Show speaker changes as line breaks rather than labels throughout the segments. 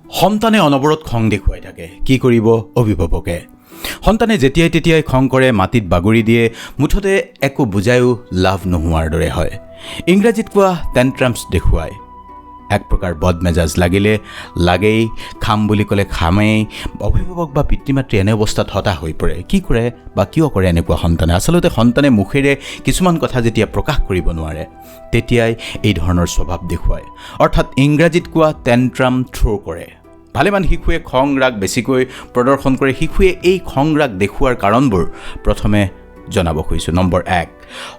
সন্তানে অনবৰত খং দেখুৱাই থাকে। কি কৰিব অভিভাৱকে? সন্তানে যেতিয়াই তেতিয়াই খং কৰে, মাটিত বাগৰি দিয়ে, মুঠতে একো বুজায়ো লাভ নোহোৱাৰ দৰে হয়। ইংৰাজীত কোৱা টেণ্ট্ৰামছ দেখুৱায়। এক প্ৰকাৰ বদমেজাজ লাগিলে লাগেই, খাম বুলি ক'লে খামেই। অভিভাৱক বা পিতৃ মাতৃ এনে অৱস্থাত হতাশ হৈ পৰে। কি কৰে বা কিয় কৰে এনেকুৱা সন্তানে? আচলতে সন্তানে মুখেৰে কিছুমান কথা যেতিয়া প্ৰকাশ কৰিব নোৱাৰে, তেতিয়াই এই ধৰণৰ স্বভাৱ দেখুৱায়, অৰ্থাৎ ইংৰাজীত কোৱা টেণ্ট্ৰাম থ্ৰ' কৰে। ভালেমান শিশুৱে খং ৰাগ বেছিকৈ প্ৰদৰ্শন কৰে। শিশুৱে এই খং ৰাগ দেখুওৱাৰ কাৰণবোৰ প্ৰথমে জনাব খুজিছোঁ। নম্বৰ 1,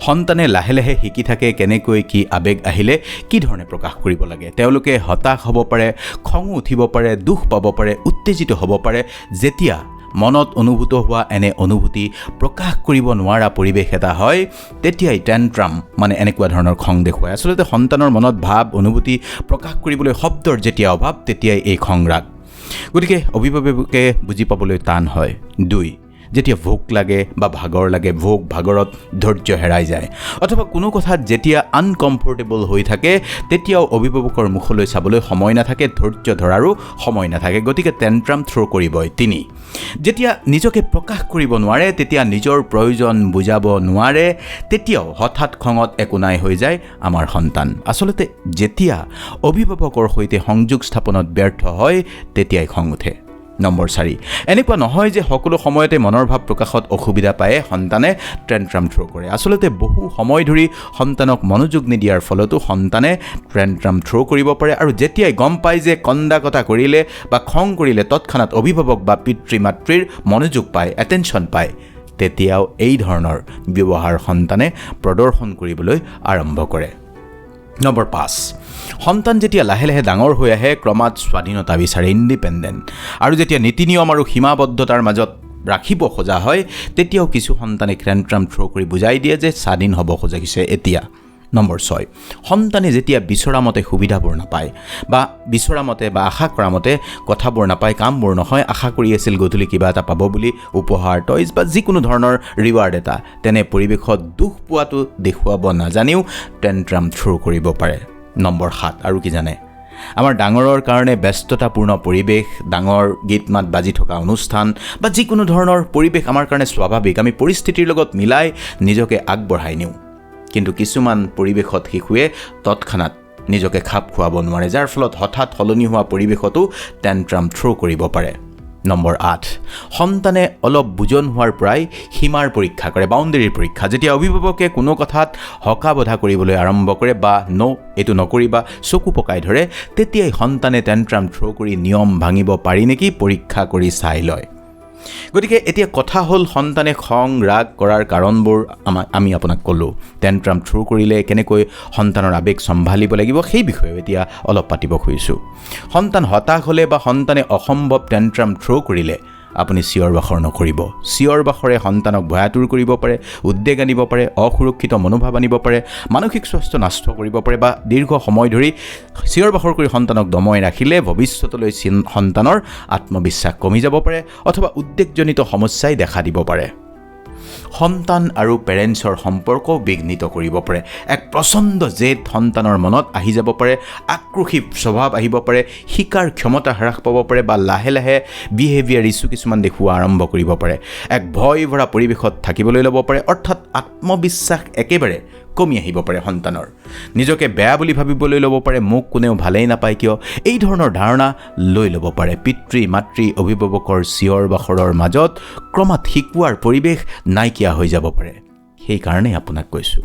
সন্তানে লাহে লাহে শিকি থাকে কেনেকৈ কি আৱেগ আহিলে কি ধৰণে প্ৰকাশ কৰিব লাগে। তেওঁলোকে হতাশ হ'ব পাৰে, খঙো উঠিব পাৰে, দুখ পাব পাৰে, উত্তেজিত হ'ব পাৰে। যেতিয়া মনত অনুভূত হোৱা এনে অনুভূতি প্ৰকাশ কৰিব নোৱাৰা পৰিৱেশ এটা হয়, তেতিয়াই টেণ্ট্ৰাম মানে এনেকুৱা ধৰণৰ খং দেখুৱায়। আচলতে সন্তানৰ মনত ভাৱ অনুভূতি প্ৰকাশ কৰিবলৈ শব্দৰ যেতিয়া অভাৱ, তেতিয়াই এই খং ৰাগ। গতিকে অভিভাৱকে বুজি পাবলৈ টান হয়। 2, যেতিয়া ভোক লাগে বা ভাগৰ লাগে, ভোক ভাগৰত ধৈৰ্য হেৰাই যায়, অথবা কোনো কথাত যেতিয়া আনকমফৰ্টেবল হৈ থাকে, তেতিয়াও অভিভাৱকৰ মুখলৈ চাবলৈ সময় নাথাকে, ধৈৰ্য ধৰাৰো সময় নাথাকে। গতিকে টেণ্ট্ৰাম থ্ৰ' কৰিবই। 3, যেতিয়া নিজকে প্ৰকাশ কৰিব নোৱাৰে, তেতিয়া নিজৰ প্ৰয়োজন বুজাব নোৱাৰে, তেতিয়াও হঠাৎ খঙত একো নাই হৈ যায় আমাৰ সন্তান। আচলতে যেতিয়া অভিভাৱকৰ সৈতে সংযোগ স্থাপনত ব্যৰ্থ হয়, তেতিয়াই খং উঠে। নম্বৰ 4, এনেকুৱা নহয় যে সকলো সময়তে মনৰ ভাৱ প্ৰকাশত অসুবিধা পায়ে সন্তানে টেণ্ট্ৰাম থ্ৰ' কৰে। আচলতে বহু সময় ধৰি সন্তানক মনোযোগ নিদিয়াৰ ফলতো সন্তানে টেণ্ট্ৰাম থ্ৰ' কৰিব পাৰে। আৰু যেতিয়াই গম পায় যে কন্দা কটা কৰিলে বা খং কৰিলে তৎক্ষণাত অভিভাৱক বা পিতৃ মাতৃৰ মনোযোগ পায়, এটেনশ্যন পায়, তেতিয়াও এই ধৰণৰ ব্যৱহাৰ সন্তানে প্ৰদৰ্শন কৰিবলৈ আৰম্ভ কৰে। নম্বৰ 5, সন্তান যেতিয়া লাহে লাহে ডাঙৰ হৈ আহে, ক্ৰমাৎ স্বাধীনতা বিচাৰে, ইণ্ডিপেণ্ডেণ্ট। আৰু যেতিয়া নীতি নিয়ম আৰু সীমাবদ্ধতাৰ মাজত ৰাখিব খোজা হয়, তেতিয়াও কিছু সন্তানে টেণ্ট্ৰাম থ্ৰ' কৰি বুজাই দিয়ে যে স্বাধীন হ'ব খোজিছে এতিয়া। নম্বৰ 6, সন্তানে যেতিয়া বিচৰা মতে সুবিধাবোৰ নাপায় বা বিচৰা মতে বা আশা কৰা মতে কথাবোৰ নাপায়, কামবোৰ নহয়, আশা কৰি আছিল গধূলি কিবা এটা পাব বুলি, উপহাৰ, টয়জ বা যিকোনো ধৰণৰ ৰিৱাৰ্ড এটা, তেনে পৰিৱেশত দুখ পোৱাটো দেখুৱাব নাজানিও টেণ্ট্ৰাম থ্ৰ' কৰিব পাৰে। নম্বৰ 7, আৰু কি জানে, আমাৰ ডাঙৰৰ কাৰণে ব্যস্ততাপূৰ্ণ পৰিৱেশ, ডাঙৰ গীত মাত বাজি থকা অনুষ্ঠান বা যিকোনো ধৰণৰ পৰিৱেশ আমাৰ কাৰণে স্বাভাৱিক। আমি পৰিস্থিতিৰ লগত মিলাই নিজকে আগবঢ়াই নিওঁ। কিন্তু কিছুমান পৰিৱেশত শিশুৱে তৎক্ষণাত নিজকে খাপ খুৱাব নোৱাৰে, যাৰ ফলত হঠাৎ সলনি হোৱা পৰিৱেশতো টেণ্ট্ৰাম থ্ৰ' কৰিব পাৰে। নম্বৰ 8, সন্তানে অলপ বুজন হোৱাৰ পৰাই সীমাৰ পৰীক্ষা কৰে, বাউণ্ডেৰীৰ পৰীক্ষা। যেতিয়া অভিভাৱকে কোনো কথাত হকা বধা কৰিবলৈ আৰম্ভ কৰে বা ন' এইটো নকৰিবা, চকু পকাই ধৰে, তেতিয়াই সন্তানে টেণ্ট্ৰাম থ্ৰ' কৰি নিয়ম ভাঙিব পাৰি নেকি পৰীক্ষা কৰি চাই লয়। গতিকে এতিয়া কথা হ'ল, সন্তানে খং ৰাগ কৰাৰ কাৰণবোৰ আমি আপোনাক ক'লোঁ। টেণ্ট্ৰাম থ্ৰ' কৰিলে কেনেকৈ সন্তানৰ আৱেগ চম্ভালিব লাগিব, সেই বিষয়েও এতিয়া অলপ পাতিব খুজিছোঁ। সন্তান হতাশ হ'লে বা সন্তানে অসম্ভৱ টেণ্ট্ৰাম থ্ৰ' কৰিলে আপুনি চিঞৰ বাখৰ নকৰিব। চিঞৰ বাখৰে সন্তানক ভয়াতুৰ কৰিব পাৰে, উদ্বেগ আনিব পাৰে, অসুৰক্ষিত মনোভাৱ আনিব পাৰে, মানসিক স্বাস্থ্য নষ্ট কৰিব পাৰে বা দীৰ্ঘ সময় ধৰি চিঞৰ বাখৰ কৰি সন্তানক দমাই ৰাখিলে ভৱিষ্যতলৈ সন্তানৰ আত্মবিশ্বাস কমি যাব পাৰে অথবা উদ্বেগজনিত সমস্যাই দেখা দিব পাৰে। সন্তান আৰু পেৰেণ্টছৰ সম্পৰ্কও বিঘ্নিত কৰিব পাৰে। এক প্ৰচণ্ড জেদ সন্তানৰ মনত আহি যাব পাৰে, আক্ৰোশী স্বভাৱ আহিব পাৰে, শিকাৰ ক্ষমতা হ্ৰাস পাব পাৰে বা লাহে লাহে বিহেভিয়াৰ ইছ্যু কিছুমান দেখুওৱা আৰম্ভ কৰিব পাৰে। এক ভয় ভৰা পৰিৱেশত থাকিবলৈ ল'ব পাৰে, অৰ্থাৎ আত্মবিশ্বাস একেবাৰে কমি আহিব পাৰে। সন্তানৰ নিজকে বেয়া বুলি ভাবিবলৈ ল'ব পাৰে, মোক কোনেও ভালেই নাপায় কিয়, এই ধৰণৰ ধাৰণা লৈ ল'ব পাৰে। পিতৃ মাতৃ অভিভাৱকৰ চিঞৰ বাখৰৰ মাজত ক্ৰমাৎ শিকোৱাৰ পৰিৱেশ নাইকিয়া হৈ যাব পাৰে। সেইকাৰণে আপোনাক কৈছোঁ,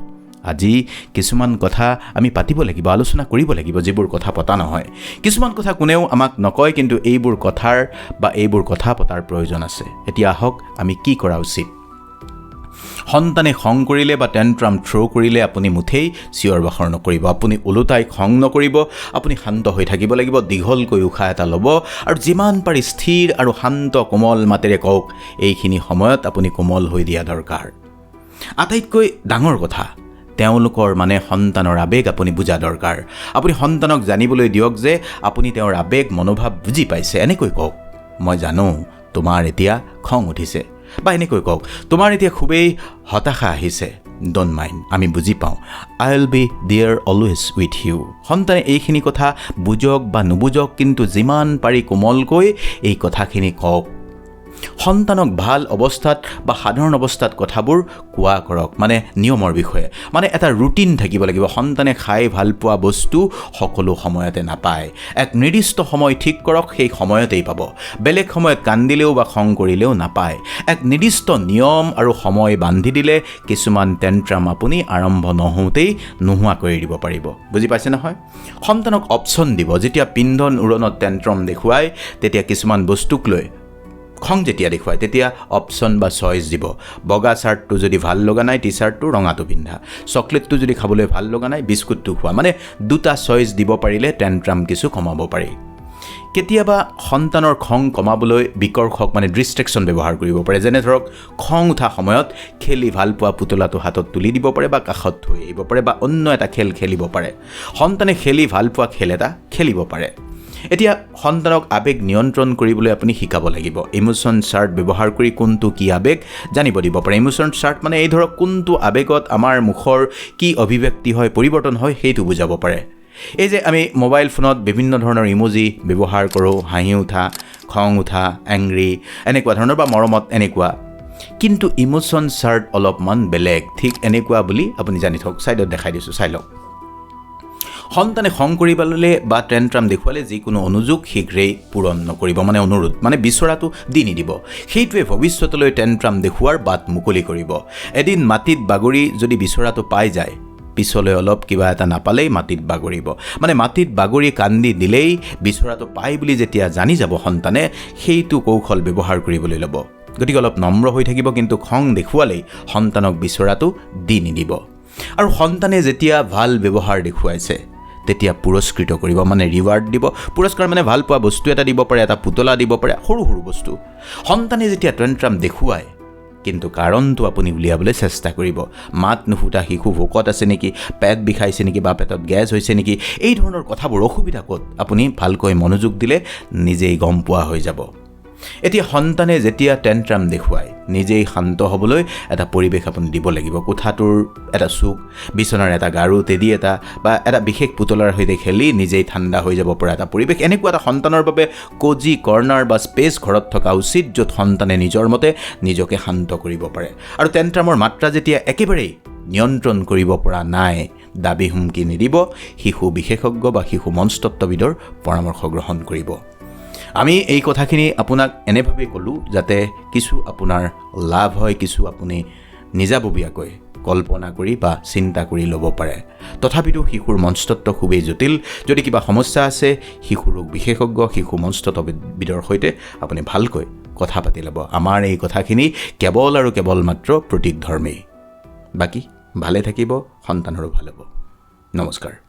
আজি কিছুমান কথা আমি পাতিব লাগিব, আলোচনা কৰিব লাগিব, যিবোৰ কথা পতা নহয়। কিছুমান কথা কোনেও আমাক নকয়, কিন্তু এইবোৰ কথাৰ বা এইবোৰ কথা পতাৰ প্ৰয়োজন আছে। এতিয়া আহক আমি কি কৰা উচিত। সন্তানে খং কৰিলে বা টেণ্ট্ৰাম থ্ৰ' কৰিলে আপুনি মুঠেই চিঞৰ বাখৰ নকৰিব, আপুনি ওলোটাই খং নকৰিব, আপুনি শান্ত হৈ থাকিব লাগিব। দীঘলকৈ উশাহ এটা ল'ব আৰু যিমান পাৰি স্থিৰ আৰু শান্ত কোমল মাতেৰে কওক, এইখিনি সময়ত আপুনি কোমল হৈ দিয়া দৰকাৰ। আটাইতকৈ ডাঙৰ কথা, তেওঁলোকৰ মানে সন্তানৰ আৱেগ আপুনি বুজা দৰকাৰ। আপুনি সন্তানক জানিবলৈ দিয়ক যে আপুনি তেওঁৰ আৱেগ মনোভাৱ বুজি পাইছে। এনেকৈ কওক, মই জানো তোমাৰ এতিয়া খং উঠিছে, বা এনেকৈ কওক, তোমাৰ এতিয়া খুবেই হতাশা আহিছে। Don't mind, আমি বুজি পাওঁ, I will be there always with you. সন্তানে এইখিনি কথা বুজক বা নুবুজক, কিন্তু যিমান পাৰি কোমলকৈ এই কথাখিনি কওক। সন্তানক ভাল অৱস্থাত বা সাধাৰণ অৱস্থাত কথাবোৰ কোৱা কৰক, মানে নিয়মৰ বিষয়ে, মানে এটা ৰুটিন থাকিব লাগিব। সন্তানে খাই ভাল পোৱা বস্তু সকলো সময়তে নাপায়। এক নিৰ্দিষ্ট সময় ঠিক কৰক, সেই সময়তেই পাব। বেলেগ সময়ত কান্দিলেও বা খং কৰিলেও নাপায়। এক নিৰ্দিষ্ট নিয়ম আৰু সময় বান্ধি দিলে কিছুমান টেণ্ট্ৰাম আপুনি আৰম্ভ নহওঁতেই নোহোৱা কৰি দিব পাৰিব। বুজি পাইছে নহয়? সন্তানক অপশ্যন দিব। যেতিয়া পিন্ধন উৰণত টেণ্ট্ৰম দেখুৱায়, তেতিয়া কিছুমান বস্তুক লৈ খং যেতিয়া দেখুৱায়, তেতিয়া অপশ্যন বা চইচ দিব। বগা চাৰ্টটো যদি ভাল লগা নাই, টি চাৰ্টটো, ৰঙাটো পিন্ধা। চকলেটটো যদি খাবলৈ ভাল লগা নাই, বিস্কুটটো খোৱা। মানে দুটা চইচ দিব পাৰিলে টেণ্ট্ৰাম কিছু কমাব পাৰি। কেতিয়াবা সন্তানৰ খং কমাবলৈ বিকৰ্ষক মানে ডিষ্ট্ৰেকশ্যন ব্যৱহাৰ কৰিব পাৰে। যেনে ধৰক, খং উঠা সময়ত খেলি ভাল পোৱা পুতলাটো হাতত তুলি দিব পাৰে বা কাষত থৈ আহিব পাৰে বা অন্য এটা খেল খেলিব পাৰে। সন্তানে খেলি ভাল পোৱা খেল এটা খেলিব পাৰে। এতিয়া সন্তানক আৱেগ নিয়ন্ত্ৰণ কৰিবলৈ আপুনি শিকাব লাগিব। ইমোশ্যন চাৰ্ট ব্যৱহাৰ কৰি কোনটো কি আৱেগ জানিব দিব পাৰে। ইমোশ্যন চাৰ্ট মানে এই ধৰক কোনটো আৱেগত আমাৰ মুখৰ কি অভিব্যক্তি হয়, পৰিৱৰ্তন হয়, সেইটো বুজাব পাৰে। এই যে আমি মোবাইল ফোনত বিভিন্ন ধৰণৰ ইম'জি ব্যৱহাৰ কৰোঁ, হাঁহি উঠা, খং উঠা, এংগ্ৰি এনেকুৱা ধৰণৰ বা মৰমত এনেকুৱা, কিন্তু ইমোশ্যন চাৰ্ট অলপমান বেলেগ, ঠিক এনেকুৱা বুলি আপুনি জানি থওক। ছাইডত দেখাই দিছোঁ, চাই লওক। সন্তানে খং কৰিব ল'লে বা টেণ্ট্ৰাম দেখুৱালে যিকোনো অনুযোগ শীঘ্ৰেই পূৰণ নকৰিব, মানে অনুৰোধ মানে বিচৰাটো দি নিদিব। সেইটোৱে ভৱিষ্যতলৈ টেণ্ট্ৰাম দেখুওৱাৰ বাট মুকলি কৰিব। এদিন মাটিত বাগৰি যদি বিচৰাটো পাই যায়, পিছলৈ অলপ কিবা এটা নাপালেই মাটিত বাগৰিব। মানে মাটিত বাগৰি কান্দি দিলেই বিচৰাটো পাই বুলি যেতিয়া জানি যাব সন্তানে, সেইটো কৌশল ব্যৱহাৰ কৰিবলৈ ল'ব। গতিকে অলপ নম্ৰ হৈ থাকিব, কিন্তু খং দেখুৱালেই সন্তানক বিচৰাটো দি নিদিব। আৰু সন্তানে যেতিয়া ভাল ব্যৱহাৰ দেখুৱাইছে, তেতিয়া পুৰস্কৃত কৰিব, মানে ৰিৱাৰ্ড দিব। পুৰস্কাৰ মানে ভাল পোৱা বস্তু এটা দিব পাৰে, এটা পুতলা দিব পাৰে, সৰু সৰু বস্তু। সন্তানে যেতিয়া টেণ্ট্ৰাম দেখুৱায়, কিন্তু কাৰণটো আপুনি উলিয়াবলৈ চেষ্টা কৰিব। মাত নুফুটা শিশু ভোকত আছে নেকি, পেট বিষাইছে নেকি বা পেটত গেছ হৈছে নেকি, এই ধৰণৰ কথাবোৰ অসুবিধা ক'ত, আপুনি ভালকৈ মনোযোগ দিলে নিজেই গম পোৱা হৈ যাব। এতিয়া সন্তানে যেতিয়া টেণ্ট্ৰাম দেখুৱায়, নিজেই শান্ত হ'বলৈ এটা পৰিৱেশ আপুনি দিব লাগিব। কোঠাটোৰ এটা চুক, বিচনাৰ এটা গাৰু, টেডি এটা বা এটা বিশেষ পুতলাৰ সৈতে খেলি নিজেই ঠাণ্ডা হৈ যাব পৰা এটা পৰিৱেশ, এনেকুৱা এটা সন্তানৰ বাবে কজি কৰ্ণাৰ বা স্পেচ ঘৰত থকা উচিত, য'ত সন্তানে নিজৰ মতে নিজকে শান্ত কৰিব পাৰে। আৰু টেণ্ট্ৰামৰ মাত্ৰা যেতিয়া একেবাৰেই নিয়ন্ত্ৰণ কৰিব পৰা নাই, দাবী হুমকি নিদিব, শিশু বিশেষজ্ঞ বা শিশু মনস্তত্ত্ববিদৰ পৰামৰ্শ গ্ৰহণ কৰিব। আমি এই কথাখিনি আপোনাক এনেভাৱেই ক'লোঁ যাতে কিছু আপোনাৰ লাভ হয়, কিছু আপুনি নিজাববীয়াকৈ কল্পনা কৰি বা চিন্তা কৰি ল'ব পাৰে। তথাপিতো শিশুৰ মনস্তত্ত্ব খুবেই জটিল। যদি কিবা সমস্যা আছে, শিশু ৰোগ বিশেষজ্ঞ, শিশু মনস্তত্ত্ববিদৰ সৈতে আপুনি ভালকৈ কথা পাতি ল'ব। আমাৰ এই কথাখিনি কেৱল আৰু কেৱল মাত্ৰ প্ৰতীক ধৰ্মেই। বাকী ভালে থাকিব, সন্তানৰো ভাল হ'ব। নমস্কাৰ।